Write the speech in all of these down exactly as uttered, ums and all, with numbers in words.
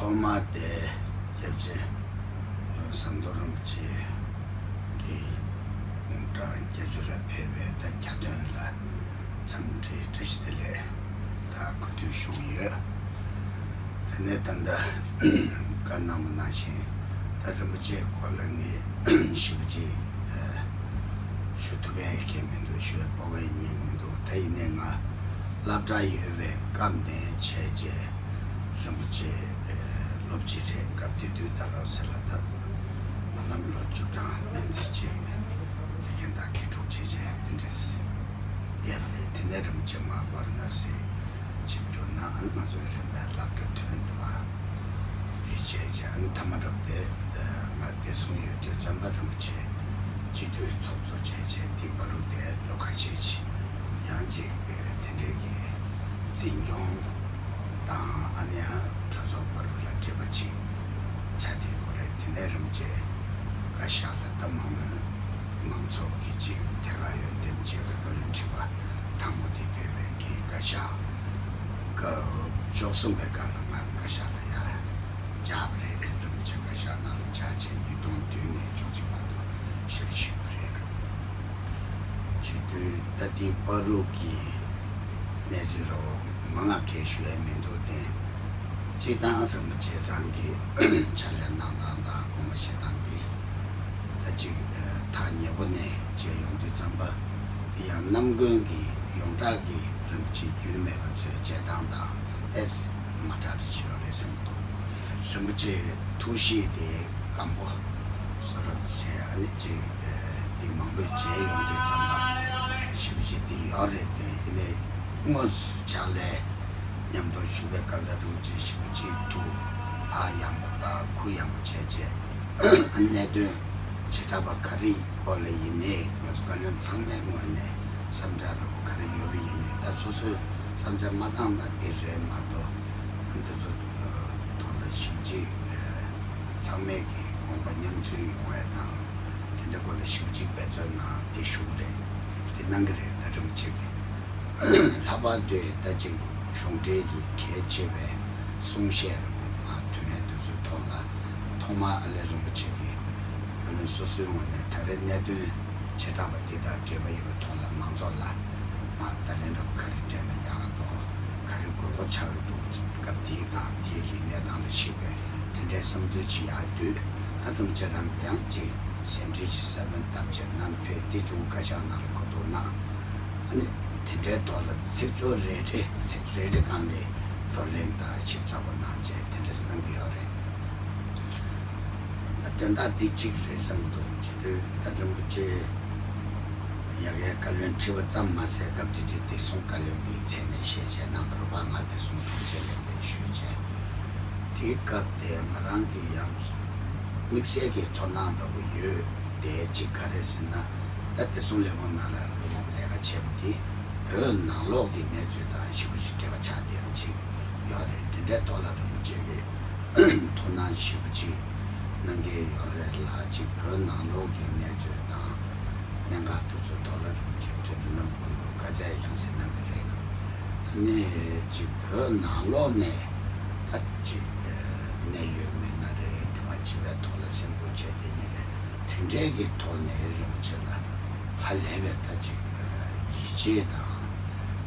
ཐོག་མ་དེ་སྐྱབས་རྗེ་ཟམ་གདོང་རིན་པོ་ཆེ་གི་དགུང་གྲངས་བརྒྱད་ཅུ་ལ་ཕེབས་པའི་ད་གྱ་སྟོན་ལ་འཚམས་འདྲི་བཀྲ་ཤིས་བདེ་ལེགས་ད་གུས་འདུད་ཞུ་གི་ཡོད། དེ་ནས་ད་ལྟ་བཀའ་གནང་བ་ནང་བཞིན་ད་རིན་པོ་ཆེའི་སྐོར་ལ་ངས་ཞིབ་ཅིག་ཞུ་ཐུབ་ཡས་ཀྱི་མི་འདུག་ཞུ་ཡས་སྤོབས་པ་ཡིན་མི་འདུག་ད་ཡིན་ནའི་ང་སློབ་གྲྭ་ཡོད་པའི་སྐབས་ནས་བྱས་རྗེས་རིན་པོ་ཆེ་སློབ་སྤྱི་རེད། སྐབས་དེ་དུས་ད་ལོ་ཟེར་ལ་ད་ཧ་ལམ་ལོ་བཅུ་གྲངས་མན་ཙམ་ཅིག་དགེ་རྒན་དང་དགེ་ཕྲུག་བྱས་རྗེས་དེ་འདྲས་བསྡད་པ་རེད། དེ་ནས་རིན་པོ་ཆེ་མར་ཝཱ་ར་ཎ་སི་ཆིབས་བསྒྱུར་གནང་། ཨ་ནི་ང་ཚོའི་རིམ་པས་སློབ་གྲྭ་ཐོན་འདུག་པ། དེ་བྱས་རྗེས་ཨ་ནི་མཐའ་མ་རབ་དེ་ང་བདེ་སྲུང་ཡོད་དུས་ཙམ་པ་རིན་པོ་ཆེ་སྤྱི་འཐུས་ཚོགས་གཙོ་བྱས་རྗེས་དེའི་བར་དུ་དེ་ལོ་ཁ་ཤས་ཅིག་ཡང་ཅིག་དེ་འདྲའི་གི་འཛིན་སྐྱོང་དང་ཨ་ནི་ཡང་གྲོས་ཚོགས་བར་ལ་འབྲེལ་བ་ཅིག་ཆགས་བསྡད་ཡོད་རེད། དེ་ནས་རིན་པོ་ཆེ་བཀའ་ཤག་ལ་ད་མང་མོས་མང་ཚོགས་ཀྱི་ཅིག་ཐད་ཀར་འོས་འདེམས་བྱས་པའི་བཀའ་བློན་ཁྲི་པ་དང་པོ་དེ་ཕེབས་པའི་གི་བཀའ་ཤག་སྐབས་བཅུ་གསུམ་པའི་སྐབས་ལ་ང་བཀའ་ཤག་ལ་ཡར་བཅར་བ་རེད། རིན་པོ་ཆེ་བཀའ་ཤག་ནང་ལ་བཅར་རྗེས་ཉིས་སྟོང་བདུན་ནས་བཅུ་གཅིག་བར་དུ་ཞབས་ཞུ་ཞུས་པ་རེད། བྱེད་དུས་ད་ལྟའི་བར་དུ་གི་གནས་ཚུལ་རོ་མང་ང་གས་ཞུ་ཡས་མི་འདུག་སྟེ། སྤྱིར་བཏང་རིན་པོ་ཆེ་རང་གི་ཕྱག་ལས་གནང་སྟངས་དང་དགོངས་པ་བཞེས་སྟངས་འདི་ད་ཅིག་ཐག་ཉེ་པོ་ནས་མཇལ་ཡོང་དུས་ཙམ་པ་འདི་ཡང་ནམ་རྒྱུན་གྱི་ཡོངས་གྲགས་ཀྱི་རིན་པོ་ཆེ་རྒྱུས་མེད་པ་ཚོའི་མཇལ་སྟངས་དང་ཏོག་ཙམ་མ་འདྲ་འདྲ་ཅིག་ཡོད་རེད་བསམ་གྱི་འདུག་རིན་པོ་ཆེའི་ཐུགས་གཤིས་དེ་སྐམ་པོ་བཟོ་འདྲ་བྱས། ཨ་ནི་ཅིག་ཨེ་འདི་མང་པོས་མཇལ་ཡོང་དུས་ཙམ་པ་ཞེ་པོ་ཅིག་འདི་ཡོད་རེད་དེ། ཡིན་ནའི་དངོས་སུ་ཕྱག་ལས་མཉམ་དུ་ཞུགས་པའི་སྐབས་ལ་རིན་པོ་ཆེ་ཞེ་པོ་ཅིག་ཐུགས་ཧ་ཡངས་པོ་དང་གུ་ཡངས་པོ་བྱས་རྗེས་གནད་དོན་བྱེ་བྲག་པ་ག་རེ་སྐོར་ལ་ཡིན་ནའི་ང་ཚོ་བཀའ་བློན་ཚང་མའི་ངོས་ནས་བསམ་འཆར་ར་བ་ག་རེ་ཡོད་པ་ཡིན་ནའི་ད་སོ་སོའི་བསམ་འཆར་མ་བཏང་ན་འདི་རེད་མ་གཏོགས་ཨ་འདི་ཚོ་ཐོག་ལ་ཞིབ་ཅིག་ཚང་མས་ཀྱི་དགོངས་པ་མཉམ་མཐུན་ཡོང་བའི་དང་དེ་འདྲ་སྐོར་ལ་ཞིབ་ཅིག་འབད་བརྩོན་གནང་དེ་ཞུ་གི་རེད། དེ་གནང་གི་རེད། ད་རིན་པོ་ཆེ་གི་ལྷག་པར་དུ་ད་ཅིག་གཞུང་འབྲེལ་གྱི་གལ་ཆེ་བའི་གསུང་བཤད་རུ་ང་དོན་ཡོད་དུས་ཚོད་ཐོག་ལ་ཐོག་མར་ཨ་ལས་རིན་པོ་ཆེ་གི་བཀའ་བློན་སོ་སོའི་ངོས་ནས་ད་རེས་གནད་དོན་བྱེ་བྲག་པ་འདི་དང་འབྲེལ་བ་ཡོད་པའི་ཐོག་ལ་མང་ཚོགས་ལ་ང་བརྡ་ལན་འདྲ་པོ་ག་རེ་སྤྲད་ན་ཡག་ག་འདུག་ག་རེ་དགོས་མཁོ་ཆགས་ཀྱི་འདུག་སྐབས་དེའི་དང་དེའི་གི་གནས་སྟངས་ལ་གཞིགས་པའི་དེ་འདྲའི་བསམ་ཚུལ་ཅིག་ཡར་བསྡུས། ཨ་རིན་པོ་ཆེ་རང་གི་ཡང་ཅིག་ཟིན་བྲིས་ཀྱི་ས་བོན་བཏབ་བྱས་ནམ་ཕེབས་ཏེ་ཅུང་བཀའ་ཤག་ནང་ལ་གོ་བསྡུར་གནང་། ཨ་ནི་དེ་འདྲའི་ཐོག་ལ་ཚིག་སྦྱོར་རེ་རེ་ཚིག་རེ་རེ་སྒང་ནས་བགྲོ་གླེང་དང་ཞིབ་ཚགས་པོ་གནང་བྱས་དེ་འདྲས་གནང་གི་ཡོད་རེད། ད་དོན་དག་འདི་གཅིག་རེད་བསམ་གྱི་འདུག་བྱེད་དུས་ད་རིན་པོ་ཆེ་ཡ་གའི་བཀའ་བློན་ཁྲི་པ་ཙམ་མ་ཟད་སྐབས་དེ་དུས་བདེ་སྲུང་བཀའ་བློན་གྱི་མཚན་གནས་བཞེས་བྱས་གནང་བ་རེད་པ། ང་བདེ་སྲུང་དྲུང་ཆེ་ལས་འགན་ཞུས་བྱས་དེའི་སྐབས་དེ་ང་རང་གི་ཡང་དམིགས་བསལ་གྱི་ཚོར་སྣང་འདྲ་པོ་ཡོད་དེ་གཅིག་ག་རེ་ཟེར་ན། ད་བདེ་སྲུང་ལས་ཁུངས་ནང་ལ་སློབ་མ་ལས་ཀ་བྱས་པ་དེ་བོད་ནང་ལོགས་ཀྱི་གནས་ཚུལ་དང་ཞེ་པོ་ཅིག་འབྲེལ་བ་ཆགས་བསྡད་པ་ཅིག་ཡོད་རེད། དེ་འདྲའི་ཐོག་ལ་རིན་པོ་ཆེ་གིས་ཐུགས་སྣང་ཞེ་པོ་ཅིག་གནང་གི་ཡོད་རེད་ལ་ཅིག་བོད་ནང་ལོགས་ཀྱི་གནས་ཚུལ་དང་གནད་འགག་དེ་ཚོའི་ཐོག་ལ་རིན་པོ་ཆེ་ཐུགས་སྣང་མཉམ་སྐུ་མདུན་བཀའ་སྩལ་ཡང་སེ་གནང་གི་རེད། ཨ་ནི་ཅིག་བོད་ནང་ལོགས་ནས་ད་ཅིག་གནད་ཡོད་མི་སྣ་རེད་དེ་བ་ཅི་བའི་ཐོག་ལ་སེམས་ཁུར་བྱས་བསྡད་མཁན་རེད། དེ་འདྲའི་གི་ཐོག་ནས་རིན་པོ་ཆེ་ལ་ཧ་ལས་པའི་ད་ཅིག་ཡིད་ཆེས་དང་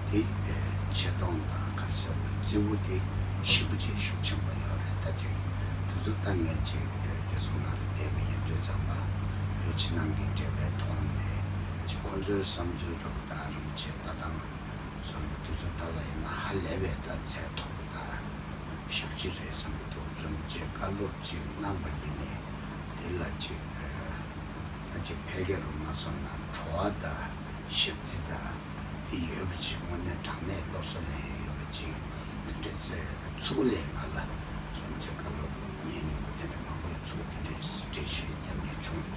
དེ་ཆེ་མཐོང་དང་ག་རེ་ཟེར་བ་རེད། བརྩི་བོ་དེ་ཞེ་པོ་ཅིག་ཤུགས་ཆེན་པོ་ཡོད་རེད། ད་ཅིག་དེ་ཚོ་ད་ངས་ཅིག་བདེ་སྲུང་ནང་ལ་བསྡད་པ་ཡིན་དུས་ཙམ་པ་བོད་ཕྱི་ནང་གི་འབྲེལ་བའི་ཐོག་ནས་ཅིག་ཁོང་ཚོའི་བསམ་ཚུལ་འདྲ་པོ་དང་རིན་པོ་ཆེ་ལྟ་སྟངས་ཚོར་བ་དེ་ཚོ་ཐོག་ལ་ཡིན་ན་ཧ་ལས་པའི་ད་ཚད་མཐོ་པོ་དང་ཞེ་པོ་ཅིག་རེད་བསམ་གྱི་འདུག་རིན་པོ་ཆེས་བཀའ་སློབ་ཅིག་གནང་པ་ཡིན་ནའི་དེ་ལ་ཅིག་ད་ཅིག་ཕལ་སྐད་རུ་མ་སོང་ན་བྲོ་བ་དང་ཞིབ་རྩིས་དང་དེ་ཡོད་པ་ཅིག་དངོས་གནས་དྲང་གནས་སློབ་གསོ་ལེན་ཡོད་པ་ཅིག་དེ་འདྲའི་ཚེ་ཚུགས་ལས་ང་ལ་རིན་པོ་ཆེ་བཀའ་སློབ་ཉན་མྱོང་པ་དེ་འདྲ་མང་པོས་ཚུགས་དེ་འདྲའི་འགྲེལ་བཤད་རྒྱབ་མྱོང་བྱུང་།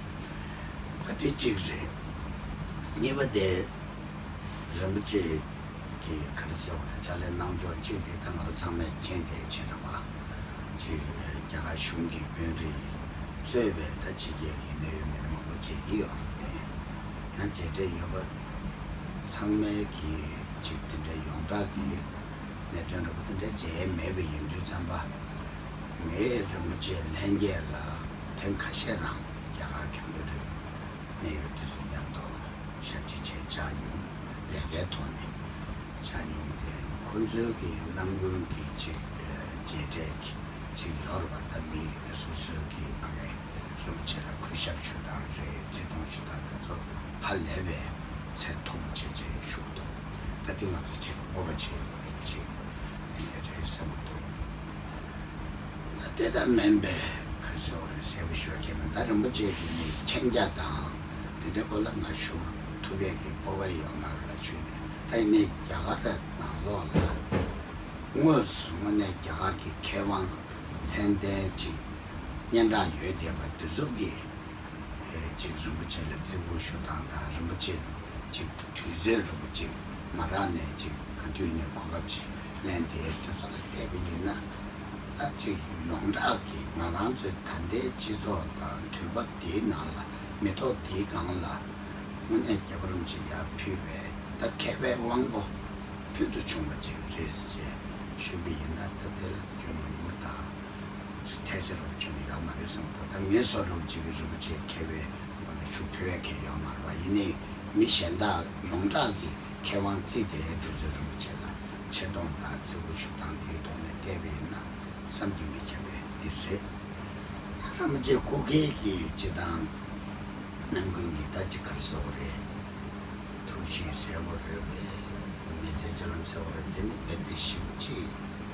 ད་དེ་གཅིག་རེད། གཉིས་པ་དེ། རིན་པོ་ཆེ་གིས་ག་རེ་ཟེར་བ་རེད། ཕྱག་ལས་གནང་ཕྱོགས་གཅིག་དེ་ད་ང་རང་ཚང་མས་མཁྱེན་བསྡད་ཕྱིན་རེད་པ། ཅིག་རྒྱ་གར་གཞུང་གི་དཔོན་རིགས་གཙོས་པའི་ད་ཕྱི་རྒྱལ་གྱི་གནད་ཡོད་མི་སྣ་མང་པོ་མཇལ་གྱི་ཡོད་རེད་དེ། ཡང་མཇལ་འཕྲད་ཡོད་པ་ཚང་མས་ཀྱིས་ཅིག་དེ་འདྲའི་ཡོངས་གྲགས་ཀྱི་གནད་དོན་འདྲ་པོ་དེ་འདྲ་མཇལ་ཡས་མེད་པ་ཡིན་དུས་ཙམ་པ། ངས་ རིན་པོ་ཆེ་ལྷན་རྒྱས་ལ་ཐེངས་ཁ་ཤས་རང་རྒྱ་གར་གྱི་མི་རིགས་གནད་ཡོད་དེ་ཚོ་མཉམ་དུ་ཞབས་ཕྱི་བྱས་བཅར་མྱོང་། ལས་ཀའི་ཐོག་ནས་བཅར་མྱོང་། དེ་ཁོང་ཚོའི་གི་ནམ་རྒྱུན་གྱི་ཅིག་མཇལ་འཕྲད་ཅིག་ཡོད་རེད་པ། ད་མི་སོ་སོའི་གི་ཕ་གའི་རིན་པོ་ཆེ་ལ་གུས་ཞབས་ཞུ་སྟངས་རེད། བརྩི་མཐོང་ཞུ་སྟངས་དེ་ཚོ་ཧ་ལས་པའི་ཚད་མཐོ་པོ་བྱས་བྱས་ཞུ་གི་འདུག་ད་དེ་ང་ཚོ་ཅིག་སྤོབས་པ་བྱེད་ཡོད་པ་འདྲ་བོ་ཅིག་དེ་འདྲ་རེད་བསམ་གྱི་འདུག་ད་དེ་ལྟར་མིན་པའི་ག་རེ་ཟེར་དགོས་རེད། གསལ་པོ་ཞུ་བ་གལ་མིན། ད་རིན་པོ་ཆེ་གི་ནི་མཁྱེན་རྒྱ་དང་དེ་འདྲའི་སྐོར་ལ་ང་ཞུ་ཐུབ་ཡས་ཀྱི་སྤོབས་པ་ཡོད་མ་རེད་ལ། ཞུས་ནས་ད་ཡིན་ནའི་རྒྱ་གར་ནང་ལོགས་ལ་དངོས་སུ་དངོས་གནས་རྒྱ་གར་གྱི་མཁས་དབང་མཚན་ལྡན་ཅིག་སྙན་གྲགས་ཡོད་བསྡད་པ་འདི་ཚོ་གིས་ཨེ་ཅིག་རིན་པོ་ཆེ་ལ་བརྩི་བཀུར་ཞུ་སྟངས་དང་། རིན་པོ་ཆེ་ཅིག་དུས་ཚོད་རིང་པོ་ཅིག་མ་རག་ནས་ཅིག་ག་དུས་ནས་གོ་སྐབས་ཅིག་ལེན་དེ་དེ་ཚོ་ལ་བལྟས་པ་ཡིན་ན། ད་ཅིག་ཡོངས་གྲགས་ཀྱི་ང་རང་ཚོའི་ད་ལྟའི་སྤྱི་ཚོགས་དང་དུས་བབ་འདིའི་ནང་ལ་མི་ཐོག་འདིའི་སྒང་ལ་དངོས་གནས་རྒྱལ་བ་རིན་པོ་ཆེ་ཡར་ཕུལ་བའི་ད་མཁས་པའི་དབང་པོ་ཕུལ་དུ་བྱུང་བ་ཅིག་རེད་ཅེས་ཞུས་པ་ཡིན་ན། ད་དེ་ལ་ཁྱོན་ནས་འུར་དང་ཐལ་ཆ་རོབ་ཁྱོན་ནས་ཡོད་མ་རེད་བསམ་གྱི་འདུག་ད་ངའི་བཟོ་འདྲ་བོ་ཅིག་གིས་རིན་པོ་ཆེ་མཁས་པའི་སྒོ་ནས་ཞུ་ཕོད་ཡ་གང་ཡང་ཡོད་མ་རེད་པ། ཡིན་ནའི་མི་གཞན་དག་ཡོངས་གྲགས་ཀྱི་མཁས་དབང་བརྩིས་ཏེ་དུས་ཚོད་རིན་པོ་ཆེ་ལ་ཆེ་མཐོང་དང་བརྩི་བཀུར་ཞུ་སྟངས་འདིའི་ཐོག་ནས་བལྟས་པ་ཡིན་ན་བསམ་གྱིས་མི་ཁྱབ་པ་འདི་རེད། རིན་པོ་ཆེ་སྐུ་སྒེར་གྱི་སྤྱིར་བཏང་ནམ་རྒྱུན་གྱི་ད་ཅི་ག་རེ་ཟེར་དགོས་རེད། ཐུགས་གཤིས་གསལ་པོ་རེད་པས། མི་ཚེ་སྤྱོད་ལམ་གསལ་པོ་རེད། དེ་ནི་རྦད་དེ་ཞེ་པོ་ཅིག་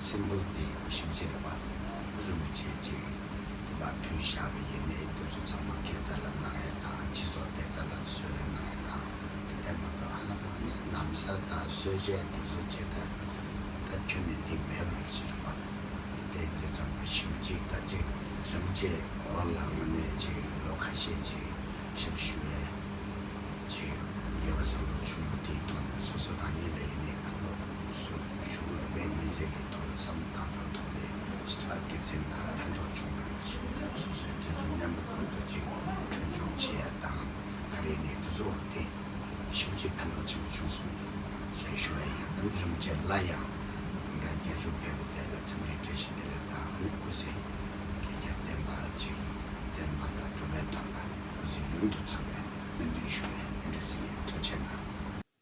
སིམ་པལ་དེ་ཞེ་པོ་ཅིག་རེད་པ། རིན་པོ་ཆེ་ཅིག་དེ་བ་ཕུལ་བཞག་པ་ཡིན་ནའི་དེ་ཚོ་ཚང་མ་ཁྱད་མཚར་ལ་སྣང་ཡས་དང་། སྤྱི་ཚོགས་བདེ་རྩ་ལ་གསོལ་རས་གནང་ཡས་དང་། དེ་འདྲས་མ་གཏོགས་ཧ་ལམ་ནི་ན་བཟའ་དང་གསོལ་ཇ་དེ་ཚོ་ཇི་ལྟར་ད་ཁྱོན་ནས་འདི་མེད་པ་ཞིག་རེད་པ། དེ་འདྲས་ཡིན་དུས་ཙམ་པ་ཞེ་པོ་ཅིག་ད་ཅིག་རིན་པོ་ཆེ་འོག་ལ་དངོས་གནས་ཅིག་ལོ་ཁ་ཤས་ཅིག་ཞབས་ཞུ་བའི་ཅིག་ངེས་པ་བསམ་བློ་ཆུང་པོ་དེའི་ཐོག་ནས་སོ་སོ་རང་ཉིད་ལ་ཡིན་ནའི་བསམ་བློ་ཞུ་དགོས་རེད་པས། མི་ཚེ་གི་ཐོག་ལ་བསམ་བློ་བཏང་ཕྱོགས་ཐོག་ལ་ཞེ་དྲག་དགེ་མཚན་དང་